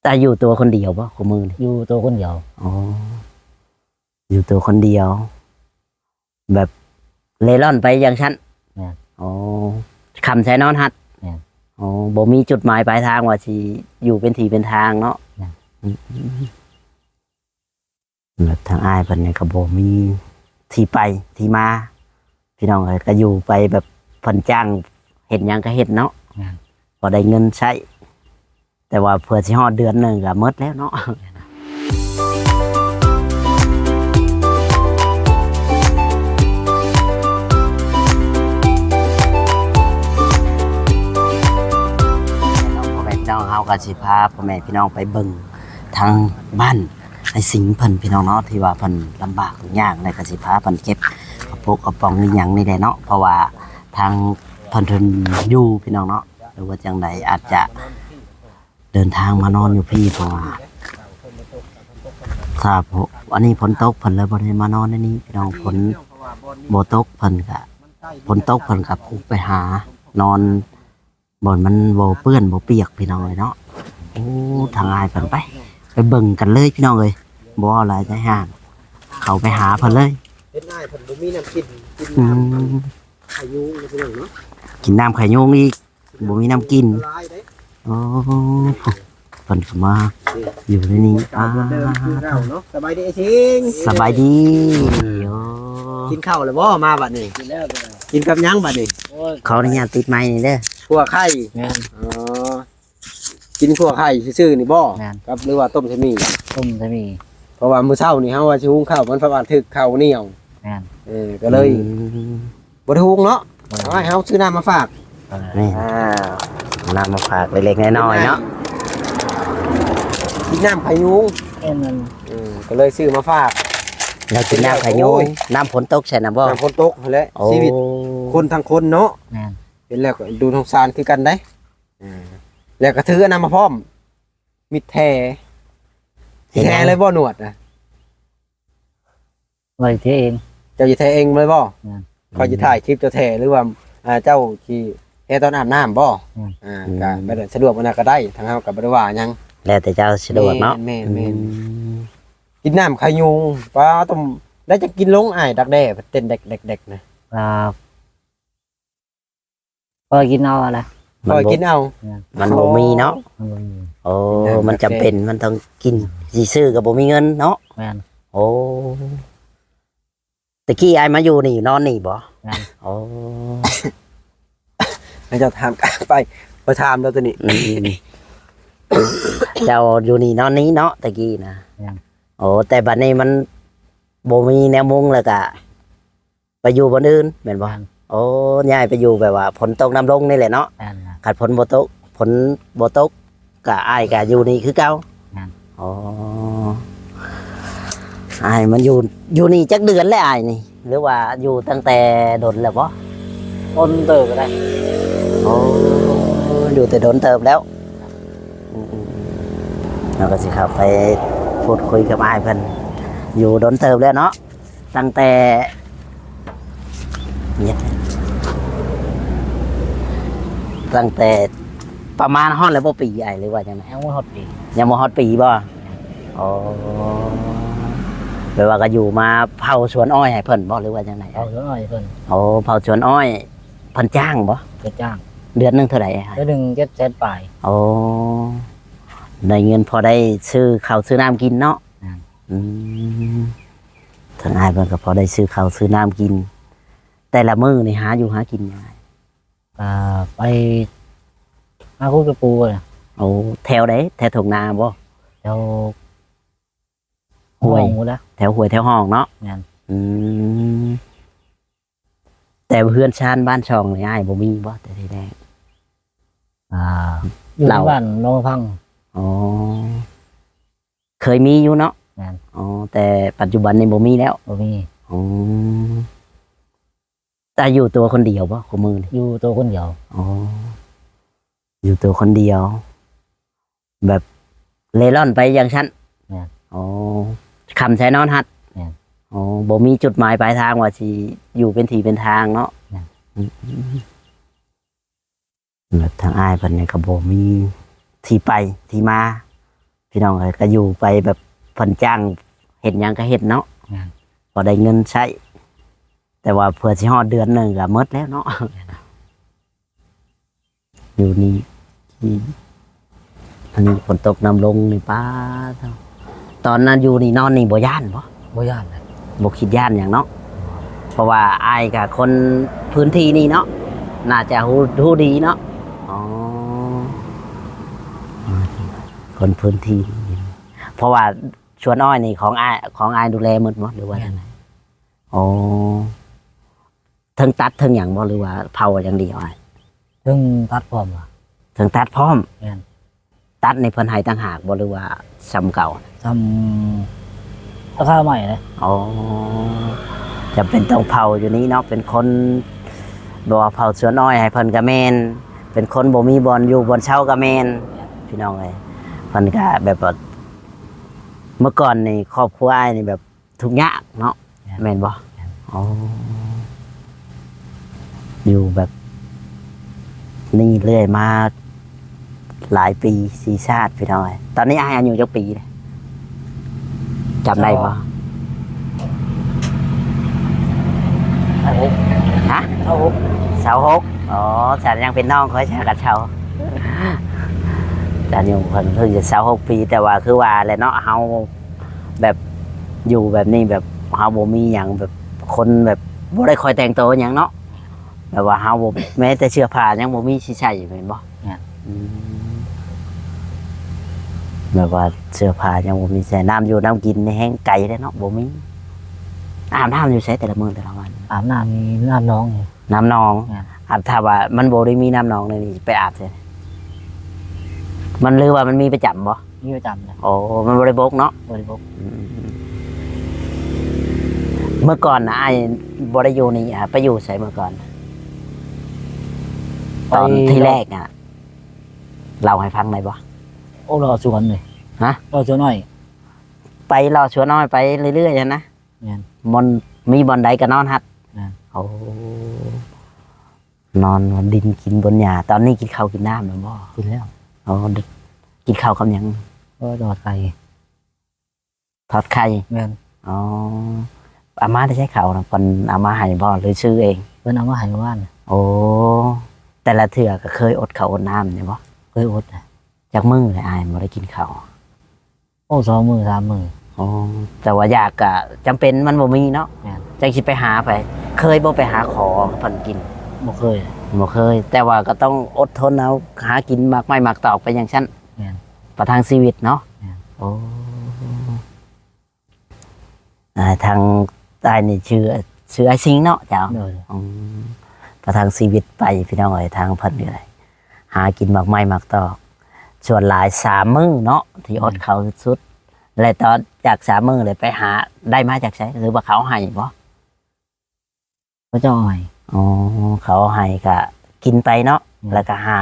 ແຕ່ຢູ່ຕົວຄົນດຽວບໍ່ ຄູ່ມື້ນີ້? ຢູ່ຕົວຄົນດຽວ. ອໍ ຢູ່ຕົວຄົນດຽວ ແບບເລ່ລ່ອນໄປຈັ່ງຊັ້ນ? ແມ່ນ. ອໍ ຄ່ຳໃສ່ນອນຮັດ? ແມ່ນ. ອໍ ບໍ່ມີຈຸດໝາຍປາຍທາງວ່າຊິຢູ່ເປັນທີ່ເປັນທາງເນາະ? ແມ່ນ. ອືມ ແບບທາງອ້າຍເພິ່ນນີ້ກໍບໍ່ມີທີ່ໄປທີ່ມາ ພີ່ນ້ອງເອີຍ ກໍຢູ່ໄປແບບເພິ່ນຈ້າງເຮັດຫຍັງກໍເຮັດເນາະ. ແມ່ນ. ພໍໄດ້ເງິນໃຊ້ ແຕ່ວ່າເພື່ອຊິຮອດເດືອນໜຶ່ງກໍໝົດແລ້ວເນາະ. ພໍ່ແມ່ພີ່ນ້ອງ ເຮົາກໍຊິພາພໍ່ແມ່ພີ່ນ້ອງໄປເບິ່ງທາງບ້ານອ້າຍສິງເພິ່ນ ພີ່ນ້ອງເນາະ ທີ່ວ່າເພິ່ນລຳບາກທຸກຍາກ ແລ້ວກໍຊິພາເພິ່ນເກັບກະປຸກກະປ໋ອງອີ່ຫຍັງນີ້ແຫຼະເນາະ ເພາະວ່າທາງເພິ່ນ ເພິ່ນຢູ່ ພີ່ນ້ອງເນາະ ຫຼືວ່າຈັ່ງໃດ ອາດຈະ ເດີນທາງມານອນຢູ່ພີ້ ເພາະວ່າຖ້າ ອັນນີ້ຝົນຕົກເພິ່ນເລີຍບໍ່ໄດ້ມານອນໃນນີ້ພີ່ນ້ອງ. ຝົນບໍ່ຕົກເພິ່ນກະ ຝົນຕົກເພິ່ນກະປຸກໄປຫານອນບ່ອນມັນບໍ່ເປື້ອນບໍ່ປຽກພີ່ນ້ອງເອີຍເນາະ. ໂອ້ ທາງອ້າຍເພິ່ນ ໄປ ໄປເບິ່ງກັນເລີຍພີ່ນ້ອງເອີຍ ບໍ່ເວົ້າຫຼາຍໃຈຫ່າງ ເຂົ້າໄປຫາເພິ່ນເລີຍ. ເຫັນອ້າຍເພິ່ນບໍ່ມີນ້ຳກິນ ກິນ ອືມ ນ້ຳໄຂ່ຍຸງພີ່ນ້ອງເນາະ ກິນນ້ຳໄຂ່ຍຸງອີກ. ບໍ່ມີນ້ຳກິນ. ໂອ້ ເພິ່ນກໍມາຢູ່ໃນນີ້. ອ່າ ສະບາຍດີອ້າຍສິງ. ສະບາຍດີ. ໂອ້ ກິນເຂົ້າແລ້ວບໍ່ ມາບັດນີ້? ກິນແລ້ວ. ກິນກັບຫຍັງບັດນີ້? ໂອ້ຍ ຂໍອະນຸຍາດຕິດໄມນີ້ເດີ. ຂົ້ວໄຂ່. ແມ່ນ. ອໍ ກິນຂົ້ວໄຂ່ຊື່ໆນີ້ບໍ່? ແມ່ນ. ກັບ ຫຼືວ່າຕົ້ມໃສ່ໝີ່? ຕົ້ມໃສ່ໝີ່. ເພາະວ່າມື້ເຊົ້ານີ້ເຮົາວ່າຊິຫຸງເຂົ້າ ມັນປະມານຖືກເຂົ້າໜຽວ. ແມ່ນ. ເອີ ກໍເລີຍ ອືມ ບໍ່ໄດ້ຫຸງເນາະ. ບໍ່ໄດ້ຫຸງ. ເອົາ ໃຫ້ເຮົາຊື້ນ້ຳມາຝາກ. ເອີ ແມ່ນ. ອ່າ ນ້ຳມາຝາກເລັກໆນ້ອຍໆເນາະ. ກິນນ້ຳໄຂ່ຍຸງ. ແມ່ນ. ເອີ ກໍເລີຍຊື້ມາຝາກ. ແລ້ວກິນນ້ຳໄຂ່ຍຸງ. ໂອ້ຍ ນ້ຳຝົນຕົກໃສ່ນະບໍ່? ນ້ຳຝົນຕົກຫັ້ນແຫຼະ. ໂອ້ ຊີວິດຄົນທັງຄົນເນາະ. ແມ່ນ. ເຫັນແລ້ວກໍດູສົງສານຄືກັນເດ້. ອ່າ ແລ້ວກໍຖືອັນນັ້ນມາພ້ອມ ມີດແທ້. ເຫັນແທ້ເລີຍບໍ່ ໜວດນະ? ຂ້ອຍແທ້ເອງ. ເຈົ້າຊິແທ້ເອງເລີຍບໍ່? ແມ່ນ. ຂ້ອຍຊິຖ່າຍຄລິບເຈົ້າແທ້ ຫຼືວ່າ ອ່າ ເຈົ້າຊິແທ້ຕອນອາບນ້ຳບໍ່? ແມ່ນ. ອ່າ ອືມ ກໍບໍ່ໄດ້ສະດວກ ອັນນັ້ນກໍໄດ້ ທາງເຮົາກໍບໍ່ໄດ້ວ່າຫຍັງ ແລ້ວແຕ່ເຈົ້າສະດວກເນາະ. ແມ່ນໆ. ອືມ ກິນນ້ຳໄຂ່ຍຸງ. ປ້າ ຕ້ອງໄດ້ຈັກກິນລົງອ້າຍ ດັກແດ້ເຕັ້ນແດັກໆນະ. ອ່າ ພໍກິນເອົາຫັ້ນແຫຼະ. ພໍກິນເອົາ. ມັນບໍ່ມີເນາະ. ມັນບໍ່ມີ. ໂອ້ ມັນຈຳເປັນ ມັນຕ້ອງກິນ. ຊິຊື້ກໍບໍ່ມີເງິນເນາະ. ແມ່ນ. ໂອ້ ແຕ່ກີ້ອ້າຍມາຢູ່ນີ້ ນອນນີ້ບໍ່? ແມ່ນ. ໂອ້ ໃຫ້ເຈົ້າຖາມໄປ ຂ້ອຍຖາມແລ້ວຕົວນີ້. ອືມ ເຈົ້າຢູ່ນີ້ນອນນີ້ເນາະ ແຕ່ກີ້ນະ. ແມ່ນ. ໂອ້ ແຕ່ບັດນີ້ມັນບໍ່ມີແນວມຸງ ແລ້ວກະ ໄປຢູ່ບ່ອນອື່ນແມ່ນບໍ່? ແມ່ນ. ໂອ້ ຍ້າຍໄປຢູ່ແບບວ່າຝົນຕົກນ້ຳລົງນີ້ແຫຼະເນາະ. ແມ່ນ. ຄັນຝົນບໍ່ຕົກ ຝົນບໍ່ຕົກກະ ອ້າຍກະຢູ່ນີ້ຄືເກົ່າ. ແມ່ນ. ອໍ ອ້າຍມັນຢູ່ ຢູ່ນີ້ຈັກເດືອນແລ້ວອ້າຍນີ້ ຫຼືວ່າຢູ່ຕັ້ງແຕ່ດົນແລ້ວບໍ່? ດົນເຕີບແລ້ວ. ໂອ້ ຢູ່ແຕ່ດົນເຕີບແລ້ວ. ອືມໆ ເຮົາກໍຊິເຂົ້າໄປພູດຄຸຍກັບອ້າຍເພິ່ນ ຢູ່ດົນເຕີບແລ້ວເນາະ. ຕັ້ງແຕ່ ຕັ້ງແຕ່ປະມານຮອດແລ້ວບໍ່ປີອ້າຍ ຫຼືວ່າຈັ່ງໃດ? ຍັງບໍ່ຮອດປີ. ຍັງບໍ່ຮອດປີບໍ່? ອໍ ແປວ່າກໍຢູ່ມາເຝົ້າສວນອ້ອຍໃຫ້ເພິ່ນບໍ່ ຫຼືວ່າຈັ່ງໃດ? ເຝົ້າສວນອ້ອຍໃຫ້ເພິ່ນ. ໂອ້ ເຝົ້າສວນອ້ອຍ ເພິ່ນຈ້າງບໍ່? ເພິ່ນຈ້າງ. ເດືອນໜຶ່ງເທົ່າໃດ? ເດືອນໜຶ່ງເຈັດແສນປາຍ. ໂອ້ ໄດ້ເງິນພໍໄດ້ຊື້ເຂົ້າຊື້ນ້ຳກິນເນາະ. ແມ່ນ. ອືມ ທາງອ້າຍເພິ່ນກໍພໍໄດ້ຊື້ເຂົ້າຊື້ນ້ຳກິນ. ແຕ່ລະມື້ນີ້ຫາຢູ່ຫາກິນຈັ່ງໃດ? ກໍໄປຫາຂຸດກະປູ. ໂອ້ ແຖວໃດ? ແຖວທົ່ງນາບໍ່? ແຖວຫ້ວຍ ຫ້ວຍພຸ້ນລະ. ແຖວຫ້ວຍແຖວຮ່ອງເນາະ. ແມ່ນ. ອືມ ແຕ່ເຮືອນຊານບ້ານຊ່ອງນີ້ອ້າຍບໍ່ມີບໍ່ ແຕ່ທີແລກ? ອ່າ ຢູ່ໃນບ້ານໜອງພັງ. ອໍ ເຄີຍມີຢູ່ເນາະ. ແມ່ນ. ອໍ ແຕ່ປັດຈຸບັນນີ້ບໍ່ມີແລ້ວ. ບໍ່ມີ. ອໍ ແຕ່ຢູ່ຕົວຄົນດຽວບໍ່ ຄູ່ມື້ນີ້? ຢູ່ຕົວຄົນດຽວ. ອໍ ຢູ່ຕົວຄົນດຽວ ແບບເລ່ລ່ອນໄປຢ່າງຊັ້ນ. ແມ່ນ. ອໍ ຄ່ຳໃສ່ນອນຮັດ. ແມ່ນ. ອໍ ບໍ່ມີຈຸດໝາຍປາຍທາງວ່າຊິຢູ່ເປັນທີ່ເປັນທາງເນາະ. ແມ່ນ. ອືມ ແບບທາງອ້າຍເພິ່ນນີ້ກໍບໍ່ມີທີ່ໄປທີ່ມາ ພີ່ນ້ອງເອີຍ ກໍຢູ່ໄປແບບເພິ່ນຈ້າງເຮັດຫຍັງກໍເຮັດເນາະ ແມ່ນ ພໍໄດ້ເງິນໃຊ້ ແຕ່ວ່າເພື່ອຊິຮອດເດືອນໜຶ່ງກໍໝົດແລ້ວເນາະ ແມ່ນ ຢູ່ນີ້ ທີ່ ອັນນີ້ຝົນຕົກນ້ຳລົງນີ້ ປາດ ຕອນນັ້ນຢູ່ນີ້ນອນນີ້ບໍ່ຢ້ານບໍ່? ບໍ່ຢ້ານນະ ບໍ່ຄິດຢ້ານຫຍັງເນາະ ເພາະວ່າອ້າຍກໍຄົນພື້ນທີ່ນີ້ເນາະ ໜ້າຈະຮູ້ ຮູ້ດີເນາະ ອໍ ຄົນພື້ນທີ່ນີ້ ເພາະວ່າສວນອ້ອຍນີ້ຂອງອ້າຍ ຂອງອ້າຍດູແລໝົດບໍ່ ຫຼືວ່າ ແມ່ນ ຈັ່ງໃດ? ອໍ ເທິງຕັດເທິງຫຍັງບໍ່ ຫຼືວ່າເຜົາຢ່າງດຽວອ້າຍ? ເທິງຕັດພ້ອມ ເທິງຕັດພ້ອມ ແມ່ນ ຕັດນີ້ເພິ່ນໃຫ້ຕ່າງຫາກບໍ່ ຫຼືວ່າສ່ຳເກົ່າ? ສ່ຳ ລາຄາໃໝ່ເດ້ ອໍ ຈຳເປັນຕ້ອງເຜົາຢູ່ນີ້ເນາະ ເປັນຄົນ ແບບວ່າເຜົາສວນອ້ອຍໃຫ້ເພິ່ນກໍແມ່ນ ເປັນຄົນບໍ່ມີບ່ອນຢູ່ບ່ອນເຊົາກໍແມ່ນ ແມ່ນ ພີ່ນ້ອງເອີຍ ເພິ່ນກໍແບບວ່າ ເມື່ອກ່ອນນີ້ຄອບຄົວອ້າຍນີ້ແບບ ທຸກຍາກເນາະ ແມ່ນ ແມ່ນບໍ່? ແມ່ນ ອໍ ຢູ່ແບບນີ້ເລື້ອຍມາຫຼາຍປີ ສີ່ຊາດ ພີ່ນ້ອງເອີຍ ຕອນນີ້ອ້າຍອາຍຸຈັກປີແລ້ວ ຈຳໄດ້ບໍ່? ຊາວຫົກ ຊາວຫົກ ຮະ? ຊາວຫົກ ຊາວຫົກ ອໍ ສັນຍັງເປັນນ້ອງຂ້ອຍ ຊາກະເຊົາ ອາຍຸເພິ່ນເພິ່ງຈະຊາວຫົກປີ ແຕ່ວ່າຄືວ່າແຫຼະເນາະ ເຮົາ ແບບຢູ່ແບບນີ້ ແບບເຮົາບໍ່ມີຫຍັງ ແບບຄົນແບບບໍ່ໄດ້ຄອຍແຕ່ງໂຕຫຍັງເນາະ ແບບວ່າເຮົາບໍ່ ແມ້ແຕ່ເສື້ອຜ້າຍັງບໍ່ມີຊິໃຊ້ ແມ່ນບໍ່? ແມ່ນ ອືມ ແບບວ່າເສື້ອຜ້າຍັງບໍ່ມີໃຊ້ ນ້ຳຢູ່ນ້ຳກິນນີ້ແຮ່ງໄກເດ້ເນາະ ບໍ່ມີ ອາບນ້ຳຢູ່ໃສແຕ່ລະມື້ແຕ່ລະວັນ? ອາບນ້ຳນີ້ນ້ຳໜອງ ນ້ຳໜອງ ແມ່ນ ອາບ ຖ້າວ່າມັນບໍ່ໄດ້ມີນ້ຳໜອງນີ້ ໄປອາບໃສ? ມັນ ຫຼືວ່າມັນມີປະຈຳບໍ່? ມີປະຈຳນະ ໂອ້ ມັນບໍ່ໄດ້ບົກເນາະ ບໍ່ໄດ້ບົກ ອືມ ເມື່ອກ່ອນນະ ອ້າຍບໍ່ໄດ້ຢູ່ນີ້ ອາ ໄປຢູ່ໃສເມື່ອກ່ອນ? ຕອນ ໄປ ທີແລກອະ ເລົ່າໃຫ້ຟັງໄດ້ບໍ່? ໂອ້ ເລາະສວນນີ້ ຮະ? ເລາະສວນອ້ອຍ ໄປເລາະສວນອ້ອຍໄປເລື້ອຍໆຫັ້ນນະ? ແມ່ນ ມັນມີບ່ອນໃດກໍນອນຫັ້ນ ແມ່ນ ໂອ້ ນອນບົນດິນກິນບົນຫຍ້າ ຕອນນີ້ກິນເຂົ້າກິນນ້ຳແລ້ວບໍ່? ກິນແລ້ວ ອໍ ກິນເຂົ້າກັບຫຍັງ? ໂອ້ ທອດໄຂ່ ທອດໄຂ່ ແມ່ນ ອໍ ເອົາມາແຕ່ໃສເຂົ້ານະ ເພິ່ນເອົາມາໃຫ້ບໍ່ ຫຼືຊື້ເອງ? ເພິ່ນເອົາມາໃຫ້ມື້ວານ ໂອ້ ແຕ່ລະເທື່ອກໍເຄີຍອົດເຂົ້າອົດນ້ຳຢູ່ບໍ່? ເຄີຍອົດນະ ຈັກມື້ແລ້ວອ້າຍບໍ່ໄດ້ກິນເຂົ້າ? ໂອ້ ສອງມື້ສາມມື້ ອໍ ແຕ່ວ່າຢາກກະຈຳເປັນ ມັນບໍ່ມີເນາະ ແມ່ນ ຈັກຊິໄປຫາໃຜ ເຄີຍບໍ່ໄປຫາຂໍເພິ່ນກິນ? ບໍ່ເຄີຍ ບໍ່ເຄີຍ ແຕ່ວ່າກໍຕ້ອງອົດທົນເອົາ ຫາກິນໝາກໄມ້ໝາກຕອກໄປຈັ່ງຊັ້ນ ແມ່ນ ປະທັງຊີວິດເນາະ ແມ່ນ ໂອ້ ອ່າ ທາງອ້າຍນີ້ຊື່ ຊື່ອ້າຍສິງເນາະເຈົ້າ ໂດຍ ອືມ ປະທັງຊີວິດໄປ ພີ່ນ້ອງເອີຍ ທາງເພິ່ນນີ້ ຫາກິນໝາກໄມ້ໝາກຕອກ ສ່ວນຫຼາຍສາມມື້ເນາະ ທີ່ ແມ່ນ ອົດເຂົ້າສຸດໆ ແລະ ຕອນຈາກສາມມື້ແລ້ວໄປຫາໄດ້ມາຈາກໃສ ຫຼືວ່າເຂົາໃຫ້ບໍ່? ເຂົາເຈົ້າເອົາໃຫ້ ອໍ ເຂົາເອົາໃຫ້ກະກິນໄປເນາະ ແມ່ນ ແລ້ວກະຫາ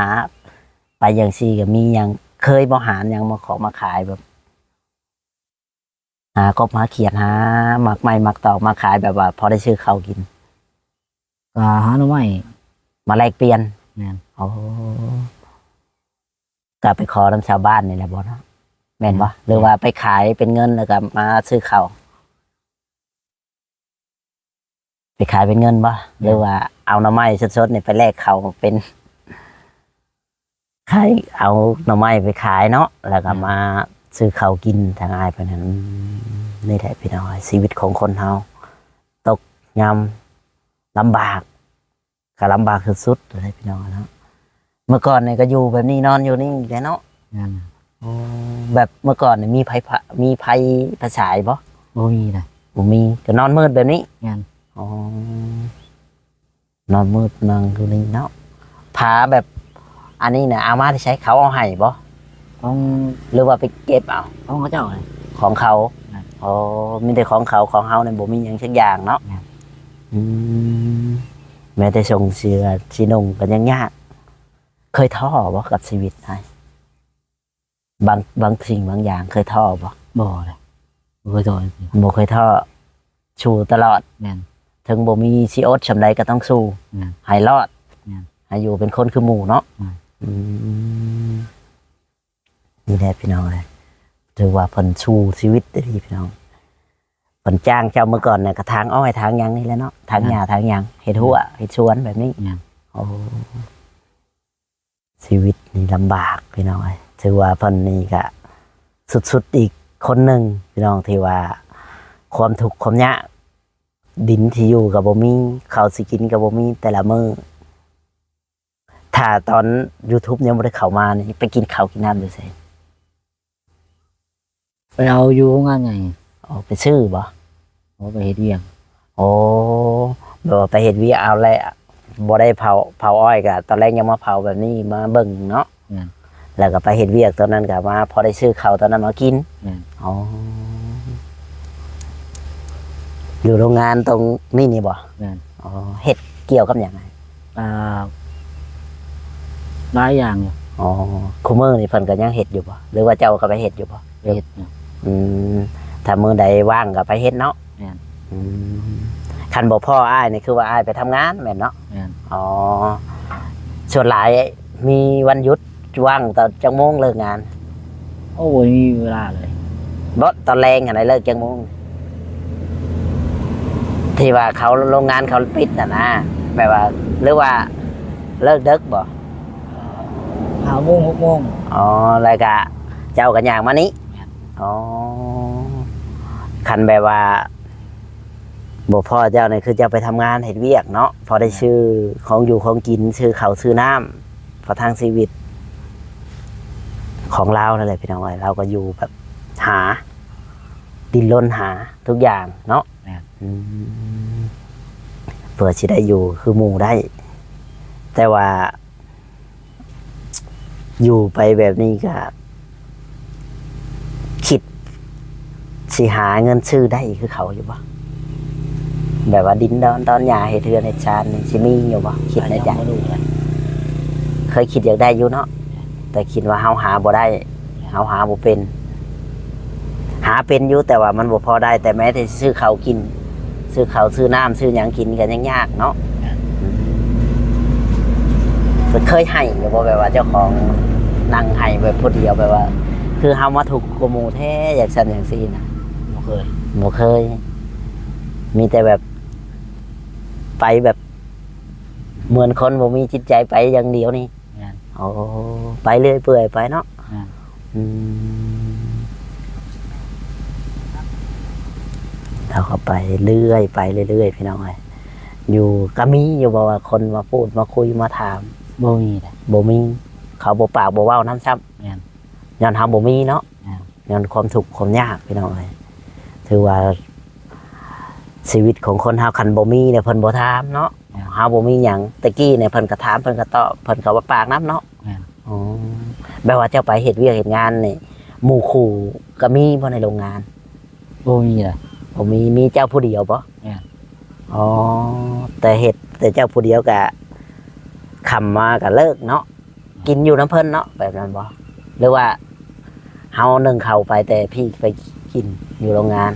ໄປຈັ່ງຊີ້ ກະມີຫຍັງ ເຄີຍບໍ່ຫາຫຍັງມາຂອງມາຂາຍແບບ ຫາກົບຫາຂຽດ ຫາໝາກໄມ້ໝາກຕອກມາຂາຍ ແບບວ່າພໍໄດ້ຊື້ເຂົ້າກິນ ກໍຫາໜໍ່ໄມ້ມາແລກປ່ຽນ ແມ່ນ ໂອ້ ກໍໄປຂໍນຳຊາວບ້ານນີ້ແຫຼະບໍ່ເນາະ ແມ່ນບໍ່? ແມ່ນ ຫຼືວ່າໄປຂາຍເປັນເງິນແລ້ວກໍມາຊື້ເຂົ້າ? ໄປຂາຍເປັນເງິນບໍ່? ແມ່ນ ຫຼືວ່າເອົາໜໍ່ໄມ້ສົດໆນີ້ໄປແລກເຂົ້າເປັນ ຂາຍ ເອົາໜໍ່ໄມ້ໄປຂາຍເນາະ ແລ້ວກໍ ແມ່ນ ມາຊື້ເຂົ້າກິນທາງອ້າຍເພິ່ນນັ້ນ ອືມ ນີ້ແຫຼະພີ່ນ້ອງ ຊີວິດຂອງຄົນເຮົາ ຕົກຍາມລຳບາກ ກໍລຳບາກສຸດໆເລີຍພີ່ນ້ອງເນາະ ເມື່ອກ່ອນນີ້ກໍຢູ່ແບບນີ້ ນອນຢູ່ນີ້ແຫຼະເນາະ ແມ່ນ ໂອ້ ແບບເມື່ອກ່ອນນີ້ມີໄຟ ມີໄຟຟ້າສາຍບໍ່? ບໍ່ມີນະ ບໍ່ມີ ກໍນອນມືດແບບນີ້ ແມ່ນ ອໍ ນອນມືດນັ່ງຢູ່ນີ້ເນາະ ຜ້າແບບອັນນີ້ນະ ເອົາມາແຕ່ໃສ? ເຂົາເອົາໃຫ້ບໍ່? ຂອງ ຫຼືວ່າໄປເກັບເອົາ? ຂອງເຂົາເຈົ້າ ຂອງເຂົາ ແມ່ນ ອໍ ມີແຕ່ຂອງເຂົາ ຂອງເຮົານີ້ບໍ່ມີຫຍັງຈັກຢ່າງເນາະ ແມ່ນ ອືມ ແມ້ແຕ່ສົ່ງເສື້ອຊິນຸ່ງກໍຍັງຍາກ ເຄີຍທໍ້ບໍ່ກັບຊີວິດອ້າຍ? ບາງ ບາງສິ່ງບາງຢ່າງເຄີຍທໍ້ບໍ່? ບໍ່ເລີຍ ບໍ່ເຄີຍທໍ້ ບໍ່ເຄີຍທໍ້ ສູ້ຕະຫຼອດ ແມ່ນ ເຖິງບໍ່ມີຊິອົດສ່ຳໃດກໍຕ້ອງສູ້ ແມ່ນ ໃຫ້ລອດ ແມ່ນ ໃຫ້ຢູ່ເປັນຄົນຄືໝູ່ເນາະ ແມ່ນ ອືມ ນີ້ແຫຼະພີ່ນ້ອງເອີຍ ເ ຖືວ່າເພິ່ນສູ້ຊີວິດອີ່ຫຼີພີ່ນ້ອງ. ເພິ່ນຈ້າງເຈົ້າ ເມື່ອກ່ອນນະກະຖາງອ້ອຍຖາງຫຍັງນີ້ແຫຼະເນາະ, ຖາງຫຍ້າຖາງຫຍັງ, ເຮັດຮົ້ວເຮັດສວນແບບນີ້. ໂອ້ ຊີວິດນີ້ລຳບາກພີ່ນ້ອງເອີຍ. ຖືວ່າເພິ່ນນີ້ກະສຸດໆອີກຄົນໜຶ່ງພີ່ນ້ອງ ທີ່ວ່າຄວາມທຸກຄວາມຍາກ ດິນທີ່ຢູ່ກະບໍ່ມີ, ເຂົ້າຊິກິນກະບໍ່ມີແຕ່ລະມື້. ຖ້າຕອນ YouTube ຍັງບໍ່ໄດ້ເຂົ້າມານີ້ ໄປກິນເຂົ້າກິນນ້ຳຢູ່ໃສ? ໄປເອົາຢູ່ໂຮງງານໃຫຍ່. ອໍ ໄປຊື້ບໍ່? ບໍ່ ໄປເຮັດວຽກ. ໂອ້ ແບບວ່າໄປເຮັດວຽກເອົາແລ້ວ ບໍ່ໄດ້ເຜົາ ເຜົາອ້ອຍກະຕອນແລງຍັງມາເຜົາແບບນີ້ມາເບິ່ງເນາະ. ແມ່ນ. ແລ້ວກໍໄປເຮັດວຽກຕອນນັ້ນກໍມາ ພໍໄດ້ຊື້ເຂົ້າຕອນນັ້ນມາກິນ. ແມ່ນ. ອໍ ຢູ່ໂຮງງານຕົງນີ້ນີ້ບໍ່? ແມ່ນ. ອໍ ເຮັດກ່ຽວກັບຫຍັງ? ອ່າ ຫຼາຍຢ່າງຢູ່. ອໍ ຄູ່ມື້ນີ້ເພິ່ນກໍຍັງເຮັດຢູ່ບໍ່ ຫຼືວ່າເຈົ້າກໍໄປເຮັດຢູ່ບໍ່? ເຮັດຢູ່. ອືມ ຖ້າມື້ໃດວ່າງກໍໄປເຮັດເນາະ. ແມ່ນ. ອືມ ຄັນບໍ່ພໍ້ອ້າຍນີ້ ຄືວ່າອ້າຍໄປທຳງານແມ່ນເນາະ? ແມ່ນ. ອໍ ສ່ວນຫຼາຍມີວັນຢຸດວ່າງຕອນຈັກໂມງເລີກງານ? ໂອ້ ບໍ່ມີເວລາເລີຍ. ບໍ່ ຕອນແລງຫັ້ນນະ ເລີກຈັກໂມງ? ທີ່ວ່າເຂົາ ໂຮງງານເຂົາປິດຫັ້ນນະ ແບບວ່າ ຫຼືວ່າເລີກເດິກບໍ່? ຫ້າໂມງ ຫົກໂມງ. ອໍ ແລ້ວກະເຈົ້າກໍຍ່າງມານີ້? ແມ່ນ. ອໍ ຄັນແບບວ່າບໍ່ພໍ້ເຈົ້ານີ້ ຄືເຈົ້າໄປທຳງານເຮັດວຽກເນາະ ພໍໄດ້ ແມ່ນ ຊື້ຂອງຢູ່ຂອງກິນ ຊື້ເຂົ້າຊື້ນ້ຳ ເພາະທາງຊີວິດຂອງລາວນັ້ນແຫຼະພີ່ນ້ອງເອີຍ ລາວກໍຢູ່ແບບຫາ ດີ້ນລົນຫາທຸກຢ່າງເນາະ. ແມ່ນ. ອືມ ເພື່ອຊິໄດ້ຢູ່ຄືໝູ່ໄດ້ ແຕ່ວ່າ ຢູ່ໄປແບບນີ້ກະຄິດຊິຫາເງິນຊື້ໄດ້ຄືເຂົາຢູ່ບໍ່? ແບບວ່າດິນດອນຕອນຫຍ້າເຮັດເຮືອນເຮັດຊານນີ້ ຊິມີຢູ່ບໍ່? ຄິດໃນໃຈ ກໍຍັງບໍ່ຮູ້ເລີຍ. ເຄີຍຄິດຢາກໄດ້ຢູ່ເນາະ ແຕ່ຄິດວ່າເຮົາຫາບໍ່ໄດ້ ເຮົາຫາບໍ່ເປັນ. ຫາເປັນຢູ່ ແຕ່ວ່າມັນບໍ່ພໍໄດ້ ແຕ່ແມ້ແຕ່ຊິຊື້ເຂົ້າກິນ ຊື້ເຂົ້າຊື້ນ້ຳຊື້ຫຍັງກິນກໍຍັງຍາກເນາະ. ແມ່ນ. ອືມ ເຄີຍໄຫ້ຢູ່ບໍ່? ແບບວ່າເຈົ້າຂອງນັ່ງໄຫ້ແບບຜູ້ດຽວ ແບບວ່າ ຄືເຮົາມາທຸກກວ່າໝູ່ແທ້ ຈັ່ງຊັ້ນຈັ່ງຊີ້ນະ. ບໍ່ເຄີຍ. ບໍ່ເຄີຍ. ມີແຕ່ແບບ ໄປແບບ ເໝືອນຄົນບໍ່ມີຈິດໃຈໄປຢ່າງດຽວນີ້. ແມ່ນ. ໂອ້ ໄປເລື້ອຍເປື່ອຍໄປເນາະ. ແມ່ນ. ອືມ ເຮົາກໍໄປເລື້ອຍ ໄປເລື້ອຍໆ ພີ່ນ້ອງເອີຍ. ຢູ່ ກໍມີຢູ່ບໍ່ວ່າຄົນມາພູດມາຄຸຍມາຖາມ? ບໍ່ມີເດ້. ບໍ່ມີ. ເຂົາບໍ່ປາກບໍ່ເວົ້ານຳຊ້ຳ. ແມ່ນ. ຍ້ອນເຮົາບໍ່ມີເນາະ. ແມ່ນ. ຍ້ອນຄວາມທຸກຄວາມຍາກ ພີ່ນ້ອງເອີຍ. ຖືວ່າຊີວິດຂອງຄົນເຮົາ ຄັນບໍ່ມີແລ້ວເພິ່ນບໍ່ຖາມເນາະ. ແມ່ນ. ເຮົາບໍ່ມີຫຍັງ ແຕ່ກີ້ນີ້ເພິ່ນກໍຖາມ ເພິ່ນກໍຕອບ ເພິ່ນກໍວ່າປາກນຳເນາະ. ແມ່ນ. ອໍ ແບບວ່າເຈົ້າໄປເຮັດວຽກເຮັດງານນີ້ ໝູ່ຄູ່ກໍມີບໍ່ໃນໂຮງງານ? ບໍ່ມີເລີຍ. ບໍ່ມີ. ມີເຈົ້າຜູ້ດຽວບໍ່? ແມ່ນ. ອໍ ແຕ່ເຮັດແຕ່ເຈົ້າຜູ້ດຽວກະ ຄ່ຳມາກະເລີກເນາະ. ກິນຢູ່ນຳເພິ່ນເນາະ ແບບນັ້ນບໍ່? ຫຼືວ່າເຮົາໜຶ້ງເຂົ້າໄປແຕ່ພີ້ໄປກິນຢູ່ໂຮງງານ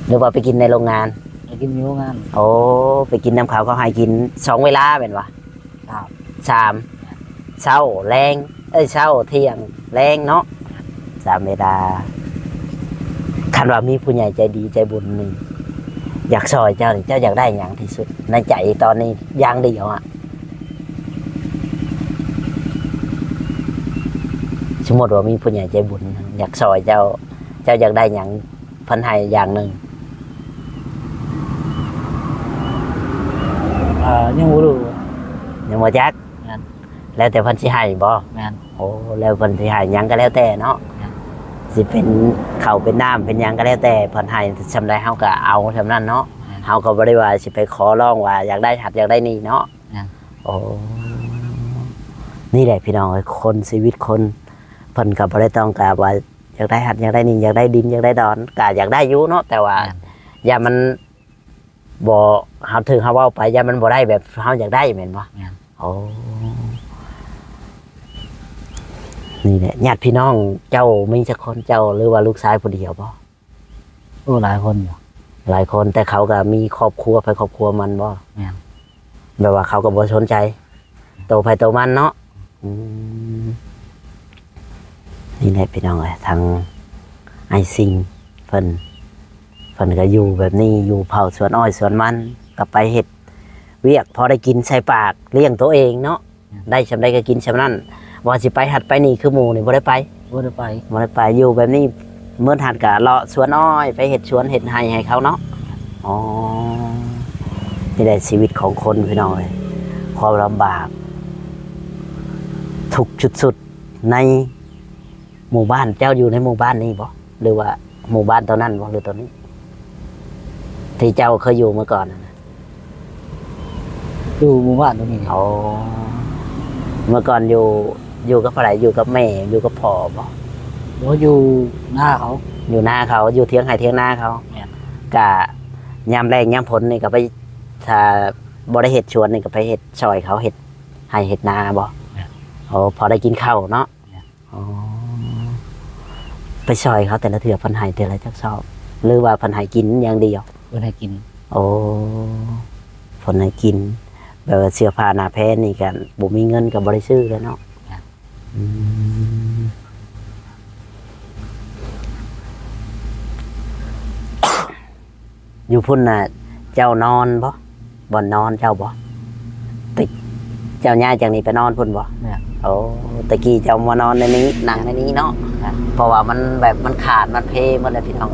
ຫຼືວ່າໄປກິນໃນໂຮງງານ? ໄປກິນຢູ່ໂຮງງານ. ໂອ້ ໄປກິນນຳເຂົາ ເຂົາໃຫ້ກິນສອງເວລາແມ່ນບໍ່? ສາມ. ສາມ ເຊົ້າ ແລງ ເອີຍ ເຊົ້າ ທ່ຽງ ແລງເນາະ. ສາມເວລາ. ຄັນວ່າມີຜູ້ໃຫຍ່ໃຈດີໃຈບຸນນີ້ ຢາກຊ່ອຍເຈົ້ານີ້ ເຈົ້າຢາກໄດ້ຫຍັງທີ່ສຸດໃນໃຈຕອນນີ້ຢ່າງດຽວອະ? ສົມມຸດວ່າມີຜູ້ໃຫຍ່ໃຈບຸນຢາກຊ່ອຍເຈົ້າ ເຈົ້າຢາກໄດ້ຫຍັງ ເພິ່ນໃຫ້ຢ່າງໜຶ່ງ? ເອີ ຍັງບໍ່ຮູ້. ຍັງບໍ່ຈັກ. ແມ່ນ. ແລ້ວແຕ່ເພິ່ນຊິໃຫ້ບໍ່? ແມ່ນ. ໂອ້ ແລ້ວເພິ່ນຊິໃຫ້ຫຍັງກໍແລ້ວແຕ່ເນາະ. ແມ່ນ. ຊິເປັນເຂົ້າເປັນນ້ຳເປັນຫຍັງກໍແລ້ວແຕ່ ເພິ່ນໃຫ້ສ່ຳໃດເຮົາກໍເອົາສ່ຳນັ້ນເນາະ. ແມ່ນ. ເຮົາກໍບໍ່ໄດ້ວ່າຊິໄປຂໍຮ້ອງວ່າຢາກໄດ້ຫັ້ນຢາກໄດ້ນີ້ເນາະ. ແມ່ນ. ໂອ້ ນີ້ແຫຼະພີ່ນ້ອງເອີຍ ຄົນ ຊີວິດຄົນ ເພິ່ນກໍບໍ່ໄດ້ຕ້ອງການວ່າຢາກໄດ້ຫັ້ນຢາກໄດ້ນີ້ ຢາກໄດ້ດິນຢາກໄດ້ດອນ ກໍຢາກໄດ້ຢູ່ເນາະ ແຕ່ວ່າ ແມ່ນ. ຢ້ານມັນ ບໍ່ ເຮົາ ຖືກເຮົາເວົ້າໄປ ຢ້ານມັນບໍ່ໄດ້ແບບເຮົາຢາກໄດ້ແມ່ນບໍ່? ແມ່ນ. ໂອ້ ນີ້ແຫຼະ ຍາດພີ່ນ້ອງເຈົ້າມີຈັກຄົນ ເຈົ້າ ຫຼືວ່າລູກຊາຍຜູ້ດຽວບໍ່? ໂອ້ ຫຼາຍຄົນຢູ່. ຫຼາຍຄົນ ແຕ່ເຂົາກໍມີຄອບຄົວ ໃຜຄອບຄົວມັນບໍ່? ແມ່ນ. ແບບວ່າເຂົາກໍບໍ່ສົນໃຈ ໂຕໃຜໂຕມັນເນາະ. ອືມ. ນີ້ແຫຼະພີ່ນ້ອງເອີຍ ທາງອ້າຍສິງເພິ່ນ ເພິ່ນກໍຢູ່ແບບນີ້ ຢູ່ເຝົ້າສວນອ້ອຍສວນມັນ ກໍໄປເຮັດວຽກພໍໄດ້ກິນໃສ່ປາກ ລ້ຽງໂຕເອງເນາະ ໄດ້ຊ່ຳໃດກໍກິນຊ່ຳນັ້ນ ວ່າຊິໄປຫັ້ນໄປນີ້ຄືໝູ່ນີ້ບໍ່ໄດ້ໄປ ບໍ່ໄດ້ໄປ ບໍ່ໄດ້ໄປ ຢູ່ແບບນີ້ ມື້ຫັ້ນກະເລາະສວນອ້ອຍ ໄປເຮັດສວນເຮັດໄຮ່ໃຫ້ເຂົາເນາະ. ອໍ ນີ້ແຫຼະຊີວິດຂອງຄົນພີ່ນ້ອງເອີຍ ຄວາມລຳບາກ ທຸກສຸດໆ ໃນໝູ່ບ້ານ. ເຈົ້າຢູ່ໃນໝູ່ບ້ານນີ້ບໍ່ ຫຼືວ່າໝູ່ບ້ານໂຕນັ້ນບໍ່ ຫຼືໂຕນີ້ ທີ່ເຈົ້າເຄີຍຢູ່ເມື່ອກ່ອນຫັ້ນນະ? ຢູ່ໝູ່ບ້ານຕົວນີ້. ອໍ ເມື່ອກ່ອນຢູ່ ຢູ່ກັບໃຜ? ຢູ່ກັບແມ່ ຢູ່ກັບພໍ່ບໍ່? ບໍ່ ຢູ່ນາເຂົາ ຢູ່ນາເຂົາ ຢູ່ຖຽງໄຮ່ຖຽງນາເຂົາ. ແມ່ນ ກະຍາມແລ້ງຍາມຝົນນີ້ກໍໄປ ຖ້າບໍ່ໄດ້ເຮັດສວນນີ້ກໍໄປເຮັດຊ່ອຍເຂົາເຮັດໄຮ່ເຮັດນາບໍ່? ແມ່ນ ໂອ້ ພໍໄດ້ກິນເຂົ້າເນາະ. ອໍ ໄປຊ່ອຍເຂົາແຕ່ລະເທື່ອເພິ່ນໃຫ້ເທື່ອລະຈັກຊອບ ຫຼືວ່າເພິ່ນໃຫ້ກິນຢ່າງດຽວ? ເພິ່ນໃຫ້ກິນ. ໂອ້ ເພິ່ນໃຫ້ກິນ ແບບວ່າເສື້ອຜ້າໜ້າແພນີ້ກໍບໍ່ມີເງິນກໍບໍ່ໄດ້ຊື້ແລ້ວເນາະ. ອືມ ຢູ່ພຸ້ນນະ ເຈົ້ານອນບໍ່? ບ່ອນນອນເຈົ້າບໍ່? ແຕ່ເຈົ້າຍ້າຍຈາກນີ້ໄປນອນພຸ້ນບໍ່? ແມ່ນ. ໂອ້ ແຕ່ກີ້ເຈົ້າມານອນໃນນີ້ ນັ່ງໃນນີ້ເນາະ. ແມ່ນ. ເພາະວ່າມັນແບບມັນຂາດ ມັນເພໝົດແລ້ວພີ່ນ້ອງ.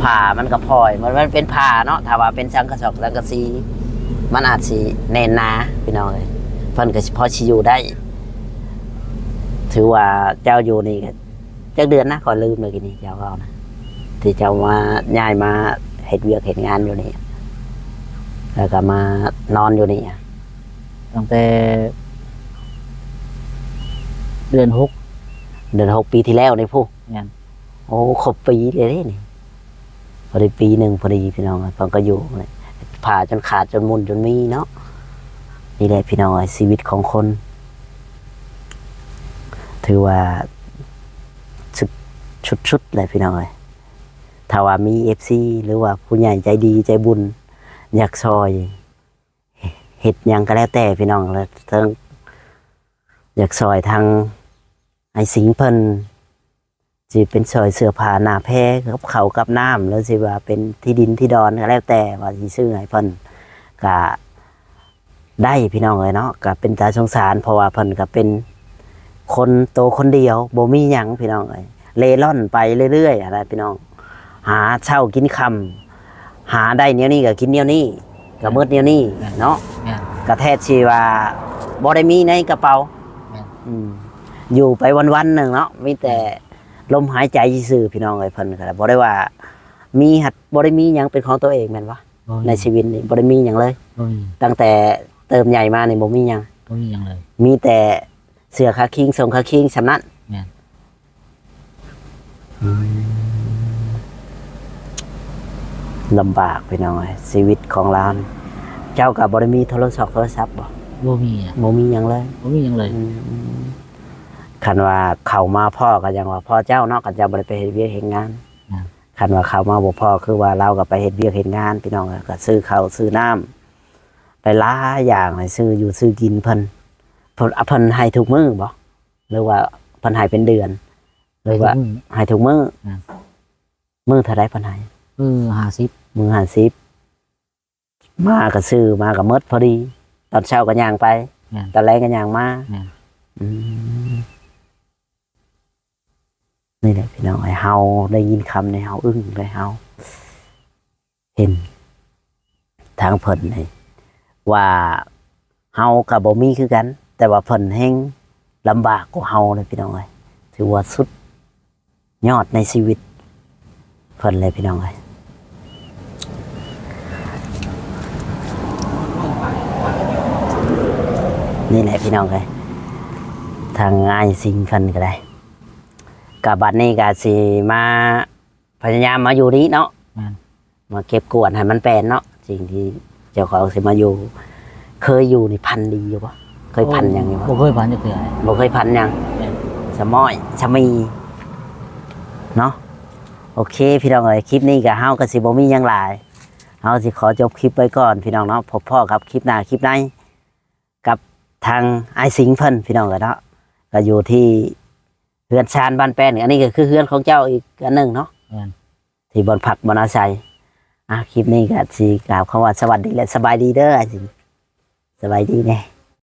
ຜ້າມັນກໍຜ່ອຍ ມັນ ມັນເປັນຜ້າເນາະ. ຖ້າວ່າເປັນສັງກະສອກ ສັງກະສີ ມັນອາດຊິແໜ້ນໜາພີ່ນ້ອງເອີຍ. ເພິ່ນກໍພໍຊິຢູ່ໄດ້. ຖືວ່າເຈົ້າຢູ່ນີ້ກໍ ຈັກເດືອນນະ ຂ້ອຍລືມແລ້ວກີ້ນີ້ເຈົ້າເວົ້ານະ ທີ່ເຈົ້າມາ ຍ້າຍມາເຮັດວຽກເຮັດງານຢູ່ນີ້ ແລ້ວກໍມານອນຢູ່ນີ້. ຕັ້ງແຕ່ເດືອນຫົກ ເດືອນຫົກປີທີ່ແລ້ວນີ້ພຸ້ນ. ແມ່ນ. ໂອ້ ຄົບປີເລີຍເດ້ນີ້. ພໍໄດ້ປີໜຶ່ງພໍດີພີ່ນ້ອງ ເພິ່ນກໍຢູ່ ຜ້າຈົນຂາດ ຈົນໝຸ່ນ ຈົນມີເນາະ. ນີ້ແຫຼະພີ່ນ້ອງເອີຍ ຊີວິດຂອງຄົນ ຖືວ່າສຸດ ສຸດໆ ແຫຼະພີ່ນ້ອງເອີຍ. ຖ້າວ່າມີເອັຟຊີ ຫຼືວ່າຜູ້ໃຫຍ່ໃຈດີໃຈບຸນ ຢາກຊ່ອຍເຮັດຫຍັງກໍແລ້ວແຕ່ພີ່ນ້ອງ ແລະ ເຖິງຢາກຊ່ອຍທາງອ້າຍສິງເພິ່ນ ຊິເປັນຊ່ອຍເສື້ອຜ້າໜ້າແພ ກັບເຂົ້າກັບນ້ຳ ຫຼືຊິວ່າເປັນທີ່ດິນທີ່ດອນກໍແລ້ວແຕ່ ວ່າຊິຊື້ໃຫ້ເພິ່ນກະໄດ້ພີ່ນ້ອງເອີຍເນາະ. ກະເປັນຕາສົງສານ ເພາະວ່າເພິ່ນກະເປັນຄົນໂຕຄົນດຽວ ບໍ່ມີຫຍັງພີ່ນ້ອງເອີຍ ເລ່ລ່ອນໄປເລື້ອຍໆ ຫັ້ນນະພີ່ນ້ອງ. ຫາເຊົ້າກິນຄ່ຳ ຫາໄດ້ແນວນີ້ກໍກິນແນວນີ້ ກໍໝົດແນວນີ້ເນາະ. ແມ່ນ. ກໍແທບຊິວ່າບໍ່ໄດ້ມີໃນກະເປົາ. ແມ່ນ. ອືມ ຢູ່ໄປວັນໆ ໜຶ່ງເນາະ ມີແຕ່ ແມ່ນ ລົມຫາຍໃຈຊື່ໆ ພີ່ນ້ອງເອີຍ. ເພິ່ນກໍບໍ່ໄດ້ວ່າມີ ບໍ່ໄດ້ມີຫຍັງເປັນຂອງຕົວເອງແມ່ນບໍ່? ບໍ່ມີ. ໃນຊີວິດນີ້ບໍ່ໄດ້ມີຫຍັງເລີຍ? ບໍ່ມີ. ຕັ້ງແຕ່ເຕີບໃຫຍ່ມານີ້ບໍ່ມີຫຍັງ? ບໍ່ມີຫຍັງເລີຍ. ມີແຕ່ເສື້ອຂາຄີງ ສົ້ງຂາຄີງ ສ່ຳນັ້ນ? ແມ່ນ. ອືມ ລຳບາກພີ່ນ້ອງເອີຍ ຊີວິດຂອງລາວນີ້. ເຈົ້າກໍບໍ່ໄດ້ມີໂທລະສັບ ໂທລະສັບບໍ່? ບໍ່ມີ. ບໍ່ມີຫຍັງເລີຍ? ບໍ່ມີຫຍັງເລີຍ. ອືມ ຄັນວ່າເຂົ້າມາພໍ້ກໍຍັງວ່າພໍ້ເຈົ້າເນາະ ຄັນເຈົ້າບໍ່ໄດ້ໄປເຮັດວຽກເຮັດງານ. ອືມ ຄັນວ່າເຂົ້າມາບໍ່ພໍ້ ຄືວ່າລາວກໍໄປເຮັດວຽກເຮັດງານ ພີ່ນ້ອງເອີຍ ກໍຊື້ເຂົ້າຊື້ນ້ຳ ໄດ້ຫຼາຍຢ່າງ ໃຫ້ຊື້ຢູ່ຊື້ກິນ. ເພິ່ນ ເພິ່ນ ເພິ່ນໃຫ້ທຸກມື້ບໍ່? ຫຼືວ່າເພິ່ນໃຫ້ເປັນເດືອນ ຫຼືວ່າໃຫ້ທຸກມື້? ໃຫ້ທຸກມື້. ອືມ ມື້ເທົ່າໃດເພິ່ນໃຫ້? ມື້ຫ້າສິບ. ມື້ຫ້າສິບ ມາກໍຊື້ມາກໍໝົດພໍດີ ຕອນເຊົ້າກໍຍ່າງໄປ. ແມ່ນ. ຕອນແລງກໍຍ່າງມາ. ແມ່ນ. ອືມ ນີ້ແຫຼະພີ່ນ້ອງເອີຍ ເຮົາໄດ້ຍິນຄຳນີ້ເຮົາອຶ້ງເລີຍ ເຮົາເຫັນທາງເພິ່ນນີ້ວ່າ ເຮົາກໍບໍ່ມີຄືກັນ ແຕ່ວ່າເພິ່ນແຮ່ງລຳບາກກວ່າເຮົາເລີຍພີ່ນ້ອງເອີຍ ຖືວ່າສຸດຍອດໃນຊີວິດເພິ່ນເລີຍພີ່ນ້ອງເອີຍ. ນີ້ແຫຼະພີ່ນ້ອງເອີຍ ທາງອ້າຍສິງເພິ່ນກໍໄດ້ ກໍບັດນີ້ກໍຊິມາ ພະຍາຍາມມາຢູ່ນີ້ເນາະ. ແມ່ນ. ມາເກັບກວາດໃຫ້ມັນແປນເນາະ ສິ່ງທີ່ເຈົ້າຂອງຊິມາຢູ່. ເຄີຍຢູ່ນີ້ພັນດີຢູ່ບໍ່? ເຄີຍພັນຫຍັງຢູ່ບໍ່? ບໍ່ເຄີຍພັນຈັກເທື່ອ. ບໍ່ເຄີຍພັນຫຍັງ. ແມ່ນ. ສະມ້ອຍ ສະໝີ່ເນາະ. ໂອເຄ ພີ່ນ້ອງເອີຍ ຄລິບນີ້ກໍເຮົາກໍຊິບໍ່ມີຫຍັງຫຼາຍ ເຮົາຊິຂໍຈົບຄລິບໄວ້ກ່ອນ ພີ່ນ້ອງເນາະ. ພົບພໍ້ກັບຄລິບໜ້າຄລິບໃນ ກັບທາງອ້າຍສິງເພິ່ນ ພີ່ນ້ອງເອີຍເນາະ. ກໍຢູ່ທີ່ ເຮືອນຊານບ້ານແປ້ນ ອັນນີ້ກໍຄືເຮືອນຂອງເຈົ້າອີກອັນໜຶ່ງເນາະ ແມ່ນ ທີ່ບ່ອນພັກບ່ອນອາໄສ. ອ່າ ຄລິບນີ້ກໍຊິກ່າວຄຳວ່າສະຫວັດດີ ແລະ ສະບາຍດີເດີ ອ້າຍ. ສະບາຍດີແດ່.